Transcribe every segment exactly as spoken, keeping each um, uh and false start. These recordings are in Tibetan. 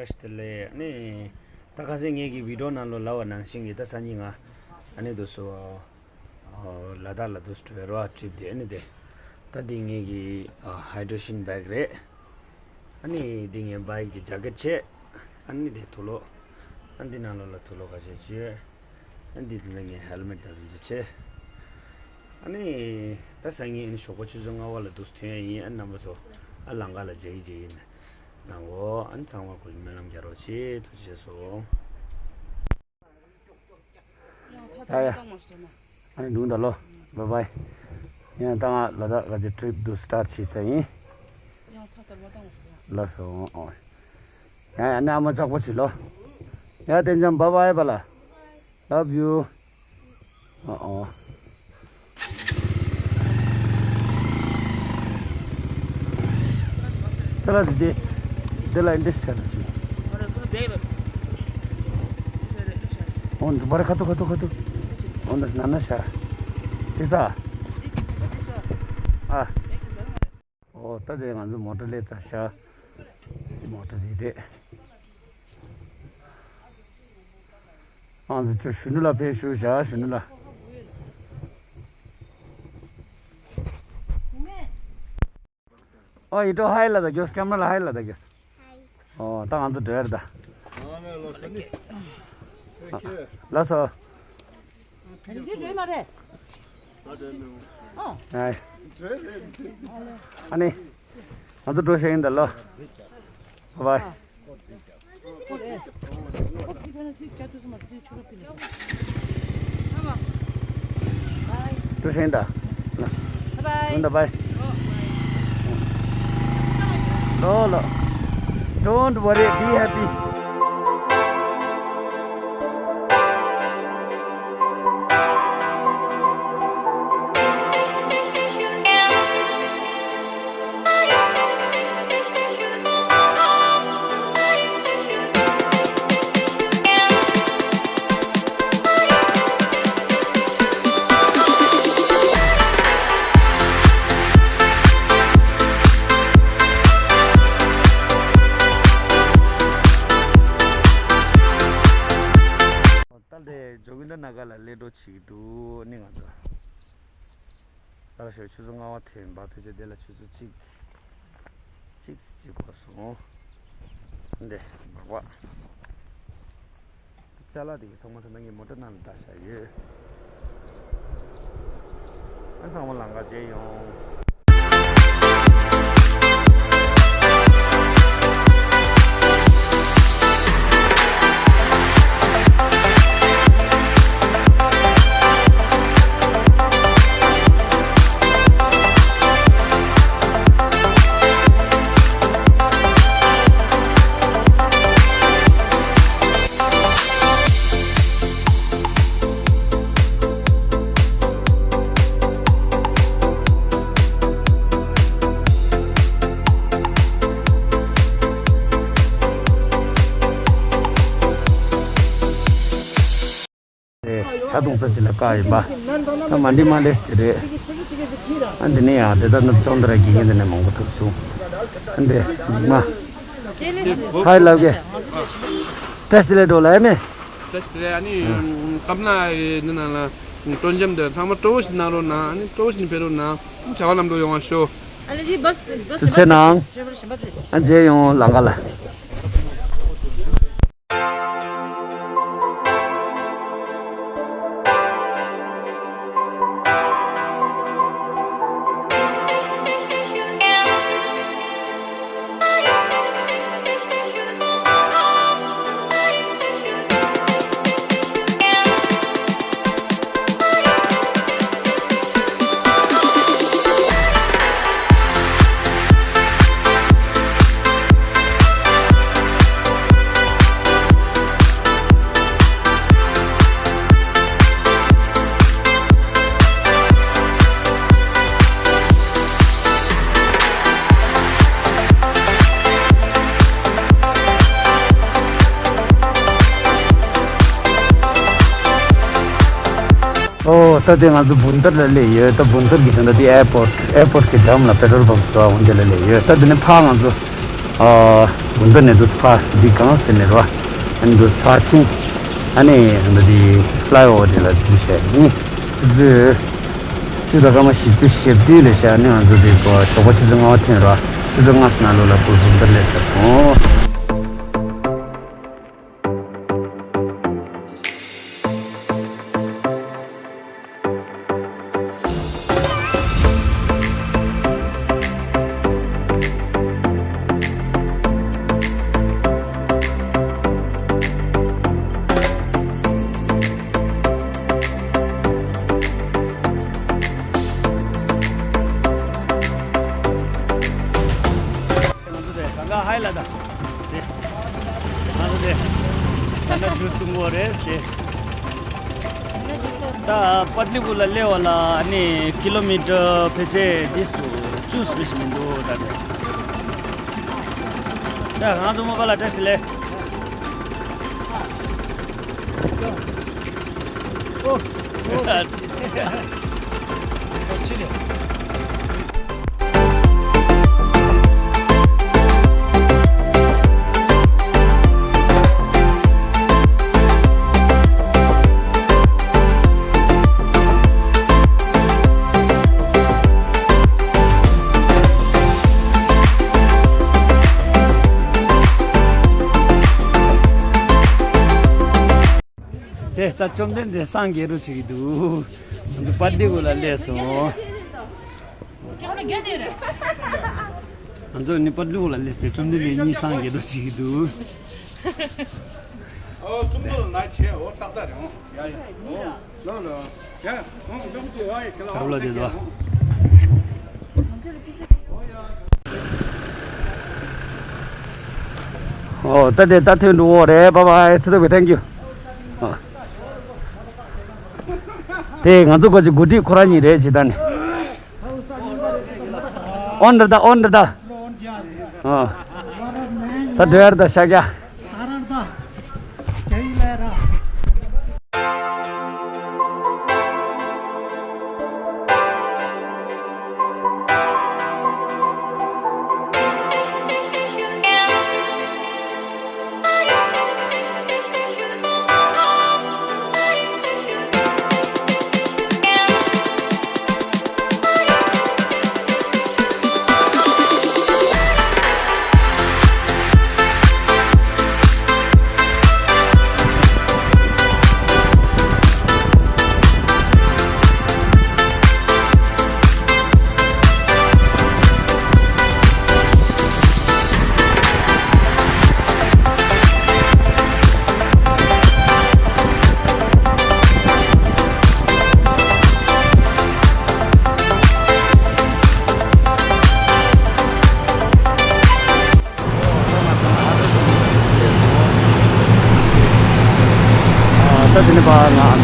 བཀྲ་ཤིས་བདེ་ལེགས། ཨ་ནི་ད་ཁ་སང་ངེད་ཀྱི་བི་ཌིའོ་ནང་ལོགས་ལབ་པ་ནང་བཞིན་གྱི་ད་སང་ཉིན་ང་ཨ་ནི་འདུག་སེ་ལ་དྭགས་ལ་འདུག་སེ་འགྲོ་རོགས། ཊི་རིབ་དེ་ཨ་ནི་དེ་ད་འདི་ངེད་ཀྱི་ཧའི་ཌི་རེ་ཤན་བེག་རེད། ཨ་ནི་འདི་ངའི་བྷའིཀ་གི་ཇེ་ཀེཊ་བྱས། ཨ་ནི་དེ་དུག་ལོག་ཨ་འདི་ནང་ལོགས་ལ་དུག་ལོག་ཁ་ཤས་ཅིག་ཡོད། ཨ་འདི་དེ་ལ་ངའི་ཧེལ་མེཊ་དང་དེ་ཚོ་བྱས། ཨ་ནི་ད་སང་ཉིན་ཨ་ནི་ཞོགས་པ་ཆུ་ཚོད་ལྔ་པ་ལ་འདུག་སེ་ཐོན་ཡ་ཡིན། ཨ་ནི་རྣམ་པ་ཚོ་ཨ་ལམ་ཁ་ལ་མཇལ་གྱི་མཇལ་གྱི་ཡིན། གནང་གོ། ཨ་ནི་ཚང་མ་ཁོ་ཡི་སྨོན་ལམ་རྒྱག་རོགས་བྱེད། ཐུགས་རྗེ་ཆེ་ཆེ་སོང་། ཡ་ཡ། ཨ་ནི་འདུག་ད་ལོ། བཱའི་བཱའི། ཡང་ད་ང་ལ་དྭགས་ག་ཅི་ཊི་རིབ་འདུག་སེ་སི་ཊར་བྱེད་ཚར་ཡིན། ལགས་སོ། ཨོ། ཡ་ཡ། ཨ་ནི་ཨ་མ་ཚགས་པོ་བྱེད་ལོ། ཡ་དེ་འཇམ། བཱའི་བཱའི་བ་ལ། Love you. ཨ་ཨོ། ད་ལ་དེ་དེ་ལ་ཨིན་ཌི་ཤ་ལ་ཞིག་ཨོ་འདི་བར་ཁ་ཐུག་ཁ་ཐུག་ཁ་ཐུག་ཨོ་འདི་ན་ན་ཤ་དེ་ས། ཨ། ཨོ་ད་དེ་ང་ཚོ་མོ་ཊ་སླེབས་ཚར་ཤག་མོ་ཊ་དེ་རེད། ང་ཚོ་ཁྱོད་གཞོན་ནུ་ལ་ཕེབས་ཞུ་བྱ། གཞོན་ནུ་ལ། ཨོ་ཡིད་འཕྲོག་ཧའི་ལབ་ད་རྒྱོབ། ཀེམ་ར་ལ་ཧའི་ལབ་ད་རྒྱོབ། ཨོ་ད་ང་ཚོ་འགྲོ་ཡ་རེད་ད། ལགས་སོ། ཨ། ཨ་ནི། ང་ཚོ་འགྲོ་བཞིན་ཡིན་ད་ལོ། བཱའི་བཱའི། འགྲོ་བཞིན་ཡིན་ད། བཱའི་བཱའི། ལོ་ལོ། Don't worry, be happy. ད་ལྟ་ཇོ་གིན་དྲ་ན་གར་ལ་གླེང་གྲོགས་བྱེད་ཀྱི་འདུག་ནི་ང་ཚོ་ད་ཞོགས་ཆུ་ཚོད་ལྔ་པ་ཐོན་པ། ཕལ་ཆེར་དེ་ལ་ཆུ་ཚོད་གཅིག་གཅིག་གཅིག་འགོར་སོང་། འདི་སྦག་སྦག་ཅ་ལག་དེ་གའི་ཚང་མ་ད་ལྟ་ངའི་མོ་ཊ་ནང་ལ་བསྡད་བཞག་ཡོད། ཨ་ཚང་མ་ལམ་ཁ་མཇལ་ཡོང་། ཇ་འཐུང་ས་ཅིག་ལ་བཀག་ཡིན་པ། ད་མ་འདི་མ་ལས་དེ་རེད། ཨ་འདི་ནས་ཡང་དེ་ལྟར་ནུབ་ཅོང་དེ་ར་དགེ་རྒན་དེ་ནས་མང་པོ་ཐུག་སོང་། ཨ་འདི་མ། ཧའི་ལབ་གི། བཀྲ་ཤིས་བདེ་ལེགས་འགྲོ་ལ་ཨེ་མེ། བཀྲ་ཤིས་བདེ་ལེགས། ཨ་ནི་ཀམ་ལ་ཡི་འདི་ནང་ལ་སྤྲོ་འཆམ་དེ་ཚང་མ་སྤྲོ་བོ་ཞིག་གནང་རོགས་གནང་། ཨ་ནི་སྤྲོ་བོ་ཞིག་ཕེབས་རོགས་གནང་། བྱ་བ་ལམ་འགྲོ་ཡོང་བ་ཤོག་ཨ་ལེ་ཇི་བས་བས་ཐུགས་རྗེ་གནང་། ཨ་མཇལ་ཡོང་ལམ་ཁ་ལ། ཨོ་ད་དེ་ང་ཚོ་བུན་ཏར་ལ་སླེབས་ཡོད། ད་བུན་ཏར་གྱི་ད་ལྟ་དེ་ཨེར་པོར་ཊི་ཨེར་པོར་ཊི་གི་འགྲམ་ལ་པེ་ཊོལ་པམ་ཟེར་བ་འོ་འདི་ལ་སླེབས་ཡོད། ད་དེ་ནས་ཕར་ང་ཚོ་ ཨ། འདི་ནས་འདུག་ཕ་འདི་གང་སྟེ་ནས་རོ། ཨ་ནི་འདུག་ཕ་ཕྱིན། ཨ་ནི་འདི་འདི་ཕ་ལའི་ཨོ་ཝར་དེ་ལ་འདི་བྱས་ནི། ཆུ་ཚོད། ཆུ་ཚོད་སྐར་མ་བཞི་བཅུ་ཞེ་བདུན་ལས་བྱས་ནི་ང་ཚོ་འདི་གོ་ཞོགས་པ་ཆུ་ཚོད་ལྔ་པ་ཐོན་རོ། ཆུ་ཚོད་ལྔ་ཙམ་ནང་ལོགས་ལ་ཕུར་ཕུར་འདིར་སླེབས་ཚར་སོང་། ང་ཚོ་དེ་གང་ག་ཧའི་ལ་ད། དེ། ང་ཚོ་དེ། གང་ག་ཇུས་འཐུང་གོ་རེད་དེ། ད་པཏ་ལི་པུར་ལ་སླེབས་པ་ལ་ཨ་ནི་ཀི་ལོ་མི་ཊར་ཕལ་ཆེར་འདི་སུ་བཅུ་ཙམ་ཞིག་མི་འདུག་ད་དེ། ད་ང་ཚོ་མོ་པ་ལ་བཀྲ་ཤིས་བདེ་ལེགས། ཨོ། ཨོ། ཕྱི་ནས། དེ་ལྟར་བཅོམ་ལྡན་འདས་སངས་རྒྱས་རོགས་བྱེད་ཀྱི་འདུག་ང་ཚོ་པཏ་ལི་པུར་ལ་སླེབས་སོང་། ང་ཚོ་ནི་པཏ་ལི་པུར་ལ་སླེབས་ཏེ་བཅོམ་ལྡན་འདས་གཉིས་སངས་རྒྱས་རོགས་བྱེད་ཀྱི་འདུག་ཨོ་ཙུམ་ལོ་ན་ཆེ་འོ་ཏག་ཏག་རེད་འོ། ཡ་ཡ་འོ། ལོ་ལོ། ཡ་འོ་འདུག་ཅེས་ཨ་ཡི་ཁ་ལ་ཆབ་ལ་དེ་དོ། ཨོ་ད་དེ་ད་ཐོན་འགྲོ་འོ་རེད། བཱའི་བཱའི། ཚེ་ཐོག་པའི་ཐེང་ཀིའུ། ཨོ། དེ་ང་ཚོ་གོ་ཅི་འགོ་ཁྲིད་ཁོ་རང་གཉིས་རེད་ཇི་ད་ནི། ཨོན་ར་ད་ཨོན་ར་ད། ཨ། ད་འདོད་ཡར་ད་ཤ་རྒྱ། ད་དེ་ནས་ཕར་ང་།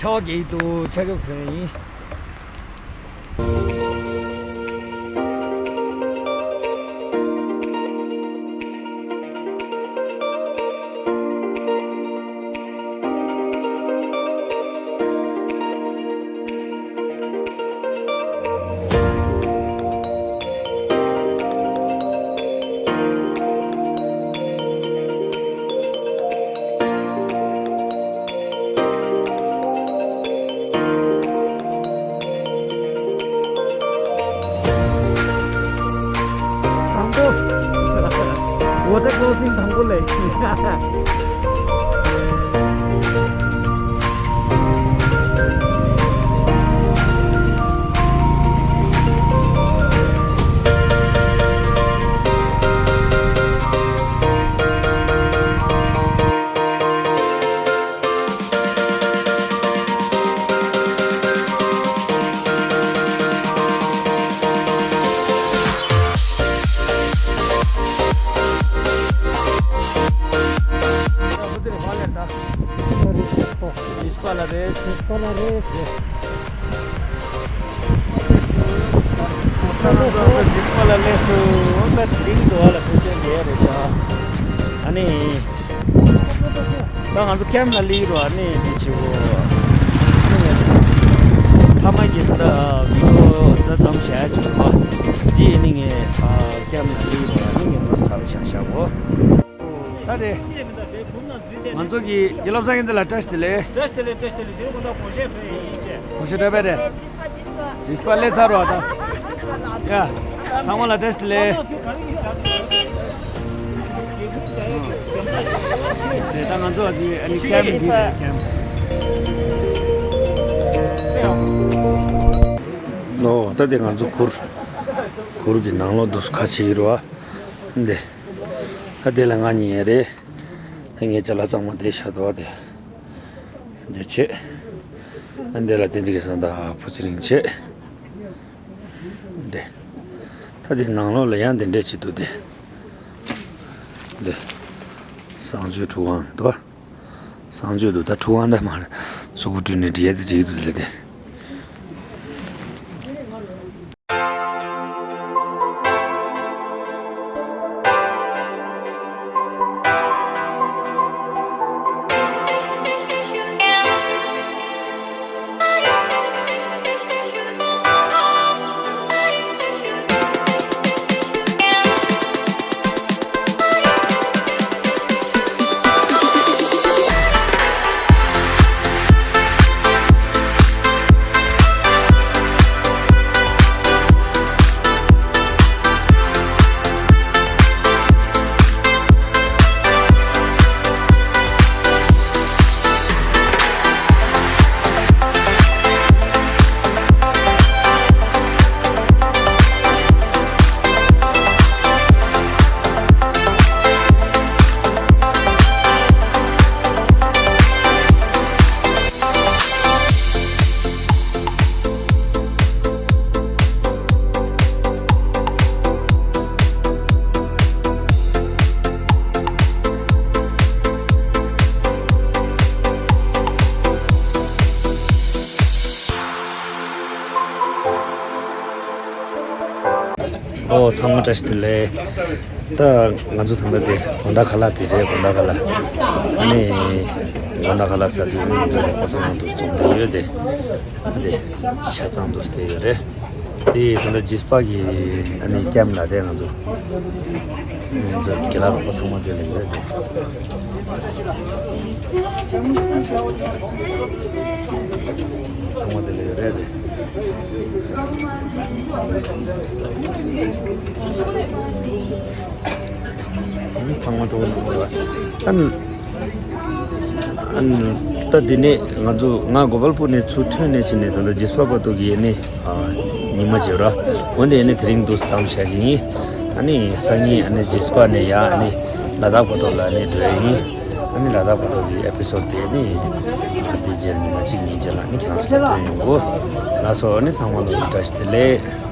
ཆར་པ་རྒྱག་གི་འདུག་ཆར་པ་གྱོན་ཡིན། Water crossing དང་པོ་ལས། ཇིས་པ་ལ་རེད། ཇིས་པ་ལ་རེད། ཇིས་པ་ལ་སླེབས་སོང་། ད་དེ་རིང་འགྲོ་བ་ལ་ཕལ་ཆེར་ལས་རེད་ཤག་ཨ་ནི། ད་ང་ཚོ་ཁེམ་ལ་སླེབས་རོགས། ཨ་ནི་འདི་བྱེད་གོ། ཐ་མ་གི་ད་བི་ཌི་ཡོ་ད་མཚམས་བཞག་ཡ་བྱེད་གོ། འདི་ཨ་ནི་ངས་ཁེམ་ལ་སླེབས་རོགས། ཨ་ནི་ངས་འདུག་མཚམས་བཞག་བཞག་གོ། ད་དེ་ང་ཚོ་གི་དགེ་སློབ་སངས་རྒྱས་འདི་ལ་བཀྲ་ཤིས་བདེ་ལེགས། བཀྲ་ཤིས་བདེ་ལེགས། བཀྲ་ཤིས་བདེ་ལེགས། དེ་རིང་ཁོང་ཚོ་གོ་ཤེས་བོད་ཡིན་ཅེས། གོ་ཤེས་འདྲ་པས་རེད། ཇིས་པ་ལས་ཚར་བ་དང་། ཡ། ཚང་མ་ལ་བཀྲ་ཤིས་བདེ་ལེགས། དེ་ད་ང་ཚོ་ཨ་ཙི་ཨ་ནི་ཁེམ་འདི་རེད། ཁེམ། ཨོ་ད་དེ་ང་ཚོ་གུར། གུར་གྱི་ནང་ལོགས་འདུག་ཁ་ཕྱེ་གི་རེད་བ། འདི། ད་དེ་ལ་ང་གཉིས་རེད། ངའི་ཅ་ལག་ཚང་མ་དེ་བཞག་འདུག་བ་དེ། འདི་བྱེད། ཨ་འདི་ལ་བསྟན་འཛིན་གྱི་བཟའ་ཟླ་བུ་ཚེ་རིང་བྱེད། འདི། ད་འདི་ནང་ལོགས་ལ་ཡང་འདི་འདྲས་བྱེད་འདུག་སྟེ། འདི། གསང་སྤྱོད་ཁྲུས་ཁང་འདུག་གསང་སྤྱོད་འདུག་ད་ཁྲུས་ཁང་འདི་མ་རེད། གཟུགས་པོ་བཀྲུས་ནས་འབྲི་ཡ་དེ་འབྲི་གི་འདུག་དེ་ལས་དེ། ཨོ་ཚང་མ་བཀྲ་ཤིས་བདེ་ལེགས། ད་ང་ཚོ་ད་ལྟ་དེ་དགོང་དག་ཁ་ལག་དེ་རེད། དགོང་དག་ཁ་ལག་ཨ་ནི་དགོང་དག་ཁ་ལག་ཟ་དུས་ང་ཚོ་རོགས་པ་ཚང་མ་འདུག་འཛོམས་བསྡད་ཡོད་དེ། ད་དེ་ཆ་ཚང་འདུག་བསྡད་ཡོད་རེད། དེ་ད་ལྟ་ཇིས་པ་གི་ཨ་ནི་ཀེམ་ལ་དེ་ང་ཚོ་ང་ཚོ་དགེ་ལགས་རོགས་པ་ཚང་མ་དེ་ལ་ཡོད་དེ། ཚང་མ་དེ་ལ་ཡོད་རེད་དེ། ཚང་མ་འགྲོ་གི་འདུག་ཨ། ཨ་ནི་ད་འདི་ནས་ང་ཚོ་ང་གོ་པལ་པུར་ནས་ཚུར་ཐོན་ནས་ཕྱིན་ནས་ད་ལྟ་ཇིས་པ་བར་དུ་གི་ཨ་ནི་ཉི་མ་བྱེད་ར། འོན་ཏེ་ཨ་ནི་དེ་རིང་འདུག་མཚམས་བཞག་གི་ཡིན། ཨ་ནི་སང་ཉིན་ཨ་ནི་ཇིས་པ་ནས་ཡ་ཨ་ནི་ལ་དྭགས་བར་དུ་ལ་ཨ་ནི་འགྲོ་ཡ་ཡིན། ཨ་ནི་ལ་དྭགས་བར་དུ་གི་ཨེ་པི་སོ་ཌི་དེ་ཨ་ནི་འདི་རྗེས་ཉི་མ་གཅིག་གཉིས་རྗེས་ལ་ཨ་ནི་ཁྱེད་རང་ཚོ་ལ་སྟོན་ཡོང་གོ། ལགས་སོ། ཨ་ནི་ཚང་མ་ལ་བཀྲ་ཤིས་བདེ་ལེགས།